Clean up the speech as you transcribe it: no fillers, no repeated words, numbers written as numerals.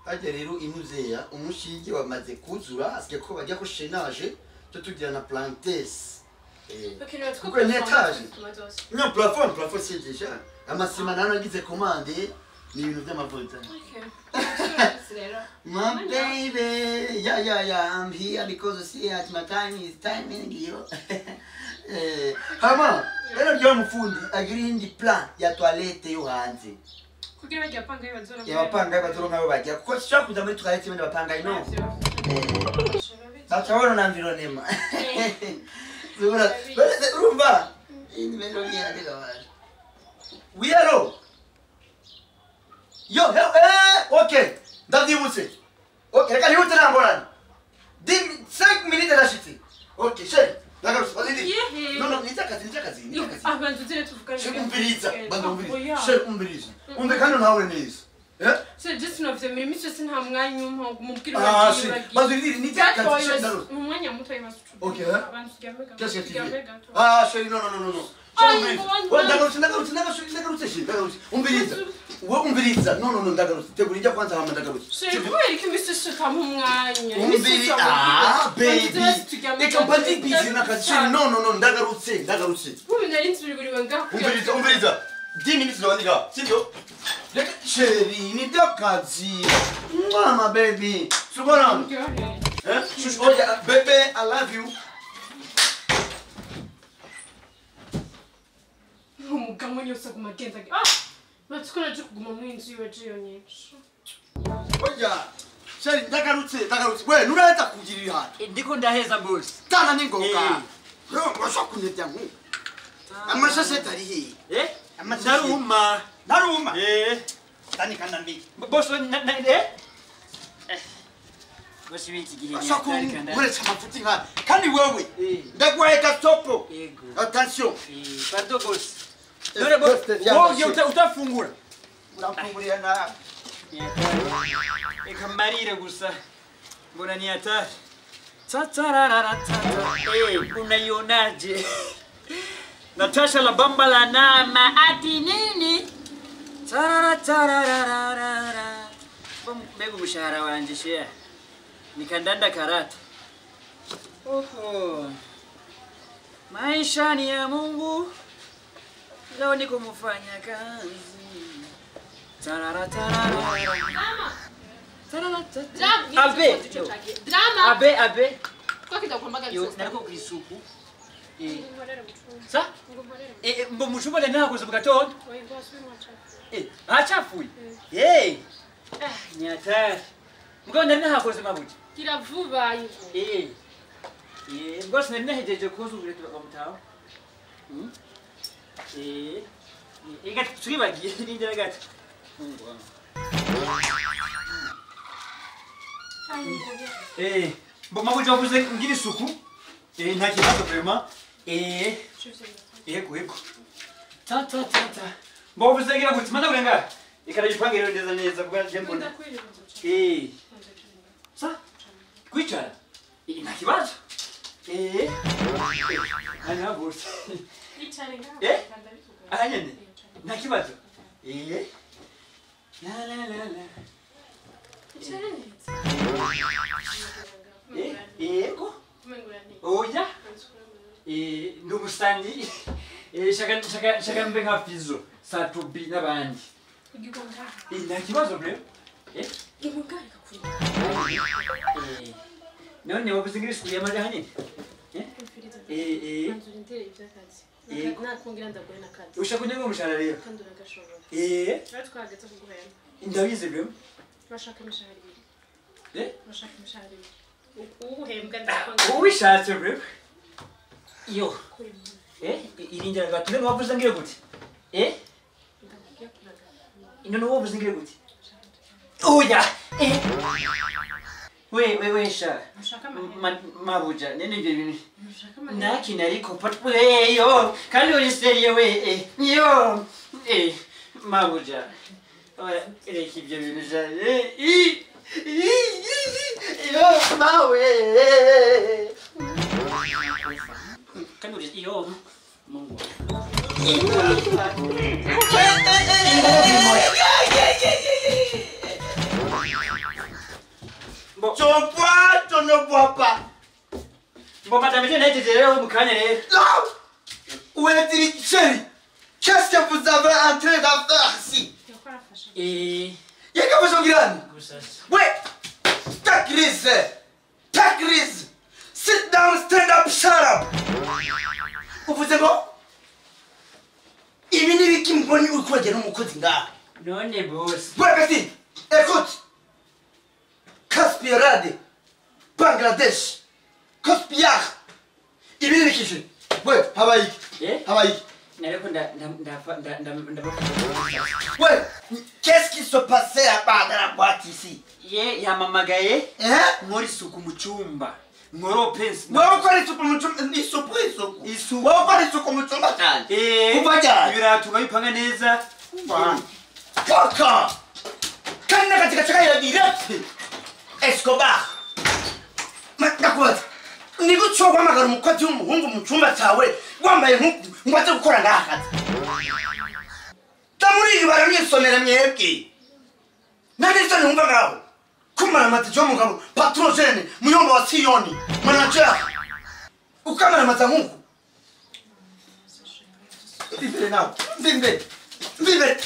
Ajya rero inuzeya umushinge wamaze kuzura asigaye ko bajya ko shenage cyo tugira na plantes. Kuko ni étage. Non plafond, plafond c'est déjà. Amasima nano agize commande ni ibintu by'amavuta. Okay. My baby, yeah yeah yeah, I'm here because you see at my time is timing you. Hama, rero ryo mufundi agira indi plan ya toilette yo hanze. Kugira bajya panga bazora. Ya bapanga bazora nkabo bajya kuko sishaka kuza muri toilette bende bapanga ino. Bacabona na environnement. Zura, urumva? Inimero ni ya ndega. Oui allo. Yo, ok, ndavyibutse. Ok, reka nihute nangorane. 5 minutes ndashitse. Ok, chérie, ndagarutse, vas-y. Non, non, nitakazi, nitakazi, nitakazi. Ah, bantu tene tuvugane. Chérie, umviriza, bantu umviriza. Chérie, umviriza. Umve kandi ntawe neza. Eh? Chérie, just navuze muri misi yose nta mwanya umpa umubwira Ah, chérie, bantu urindire, nitakazi, chérie, ndagarutse. Mu mwanya muto y'amaso. Ok, abantu turyame gato. Qu'est-ce que tu veux? Ah, chérie, non, non, non, non, non. Ndagarutse, ndagarutse, ndagarutse, ndagarutse, chérie, ndagarutse. Umviriza. Wowe umviriza. No, no, no, ndagarutse. Tegura ijya kwanza hama ndagarutse. Chérie, kubera iki imisi yose utampa umwanya? Umviri, ah, baby. Reka mba ndi busy n'akazi. Chérie, no, no, no, ndagarutse, ndagarutse. Ubu nari nsubiguriwe ngaho. Umviriza, umviriza. 10 minutes ndabandika, sibyo? Reka, chérie, ni by'akazi. Mama, baby. Subona. Eh? Shush, oya, baby, I love you. Umugabo yose aguma agenda. Ah! Batiko naje kuguma mu inzu yiwe je yonyene. Oya, chérie, ndagarutse, ndagarutse. We, nuraheza kugirira hano. Ndiko ndaheza boss. Tana ningoga. Yo, urashaka kunebya nku. Amashashe ari he? Eh? Amashashe. Naruma. Naruma. Eh. Tani kanda mbi. Boss na eh? Boss wiki gihe. Urashaka kunkoresha amafuti nka kandi wewe. Ndaguhaye gasopo. Yego. Attention. Pardon boss. None boss, wowe utafungura. Uramfungurira na. Eka marire gusa. Mbona ni hatari. Tatararara tata. Eh, unaionaje? Natasha la bamba la nama ati nini? Tarara tarararara. Mbega umushahara wanje share. Nikandanda karata. Oho. Maisha ni ya Mungu. Leo niko mfanya kazi. Tarara tarara. Mama. Tarara tarara. Abe. Drama. Abe abe. Kwa kidakwambaga Yo, nariko kwisuku. Eh. Sa? Eh, mbo muchumba le nakoze mu gatondo. Eh, hachafuye. Eh. Ah, nyatari. Mugabo nari nahakoze mabuja. Gira vuba ingo. Eh. Eh, mugabo sinari nahejeje koza uburete bakamutaho. Eh. Ega turibagiye nindira gato. Mungu wangu. Eh, mbo mabuja wavuze ngira isuku. Eh, nta kibazo vraiment. Eh. Yego yego. Ta ta ta ta. Mbo wavuze ngira gutse mana kurenga. Ikara jipange rero neza neza kuba je mbona. Eh. Sa? Kwicara. Eh, nta kibazo. Eh. Ana bose. Icare ngaho. Eh? Aha nyene. Nta kibazo. Eh. La la la la. Icare neza. Eh, yego. Oya. Eh, ndumusanyi. Eh, shaka shaka shaka mbe nka Fizo, Satubi n'abandi. Igigonga. Eh, nta kibazo bre. Eh? Igigonga rikakuri. Eh. None wavuze ngira isuku yamaze hanini? Eh? Eh eh. Nzurindire iby'akazi. Nakongera ndaguhe n'akazi. Ushaka kunyanga umushahara rero? Kandi uragashobora. Eh. Rero twageze kuguhemba. Ndabizi bre. Bashaka imishahara ibiri. Eh? Bashaka imishahara ibiri. Uhembwa ndakongera. Ubishatse bre. Yo. Eh? Irindira gato. None wavuze ngira gute? Eh? None wavuze ngira gute? Oya. Eh. We we we sha. Mabuja nene ibyo bintu. Nakina ariko patwe yo kandi uri seriye we eh yo eh mabuja. Oya reka ibyo bintu sha. Eh i yo mawe. Kandi uri yo Mungu. Bon. Tu bois, tu ne bois pas. Bon madame je nahejeje rero mu kanya rero. Non. Où est-il, chérie? Qu'est-ce que vous avez en train de faire ici? Eh Yeka gusasa. Ouais. Ta crise. Ta crise. Sit down, stand up, shut up. Uvuze ngo ibi ni ibiki mbonye uri kuragera n'umukozi ngaha? None boss. Ouais, petit, écoute. Caspierade, Bangladesh, Cospillard. Ibi ni ibiki? Ouais, habaye iki? Eh? Habaye iki? Nariko nda nda nda nda. Ouais, qu'est-ce qui se passait là-bas dans la boîte ici? Ye yamamagaye Hein? nkora isuku mu cyumba. Nkorope. Wowe ukora isuku mu cyumba, isuku isuku. Isuku. Wowe ukora isuku mu cyumba cyane. Eh. Kuva ryari? Ibirato nkabipanga neza. Kaka! Kandi n'akazi gaca gahera direct. Escobar. Ndakubaza. Ni gute uhamagara umukozi w'umuhungu mu cyumba cyawe wambaye nk'uku ngo aze gukora ngaha akazi? Ndamuriyubara mwisomera mwebwe. Nta n'isoni wumva ngaho. Kumara amatike y'umugabo, patron jeune, muyomba wa Siyoni, manager. Ukamara amata nk'uku. Mva imbere nawe. Mva imbere. Mva imbere.